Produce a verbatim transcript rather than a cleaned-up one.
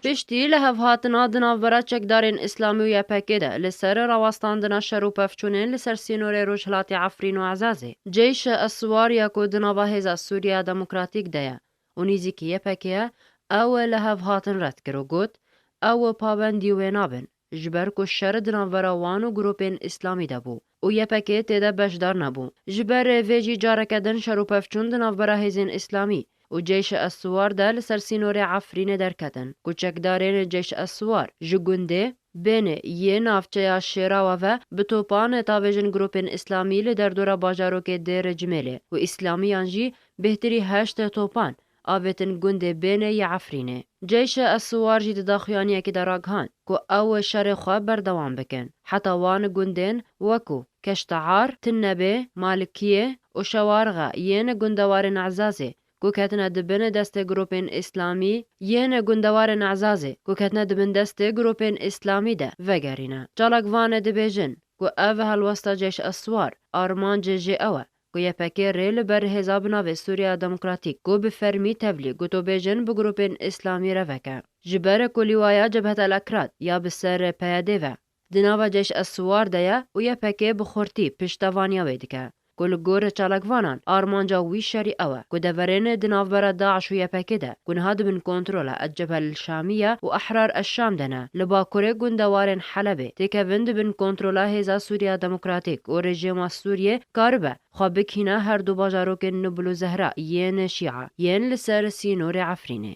Piştî lihevhatina di navbera çekdarên Îslamî û Y P G de li ser rawestandina şer û pevçûnên li ser sînorê rojhilatê Efrîn û Ezazê, Ceyşe Eswar ya ku di nava Hêza Sûriya Demokratîk de ye û nîzîkî Y P G ye, ew lihevhatin red kir û got, ew pabendî wê nabin, ji ber ku şer di navbera wan û grûpên Îslamî de bû û Y P G tê de beşdar nebû. Ji ber vê jî careke din şer û pevçûn di navbera hêzên Îslamî û Ceyşe Eswar de li ser sînorê Efrînê derketin, ku çekdarên Ceyş Eswar ji gundê Bênê yê navçeya Şêrawa ve bi topan tavêjin grûpên Îslamî li derdora bajarokê Dêr Cimêlê û Îslamiyan jî bêhtirî heşt topan avêtin gundê Bênê yê Efrînê. Ceyşe Eswar jî di daxuyaniyekê de ragihand ku ew şerê xwe berdewam bikin, heta wan gundên wekû Keştehar, Tinnebê, Malikiyê û Şewarxe yên gundewarên Ezazê ku ketine di bin destê grûpên Îslamî yên gundewarên Ezazê ku ketine di bin destê grûpên Îslamî de vegerîne. Çalakvan dibêjin ku ev helwesta Ceyş Eswar armancê jê ew e ku Y P G rê li ber hêza bi navê Sûriya Demokratîk ku bi fermî tevlî gotobêjin bi grûpên Îslamî re veke. Ji ber ku lîwaya Cebhet El Akrad ya bi ser P Y D'ê ve di nava Ceyş Eswar de ye û Y P G bi xurtî piştevaniya wê dike. Ku li gor çalakvanan armanca wî şerî ew e ku deverên di navbera DAIŞ û Y P G de ku niha di bin kontrola El Cebhe El Şamî ye û Ehrar El Şam de ne, li bakurê gundewarên Helebê têkevin di bin kontrola Hêza Sûriya Demokratîk û rejîma Sûriyê karibe xwe bikihîne her du bajarokên Nubul û Zehra yên Şîa yên li ser sînorê Efrînê.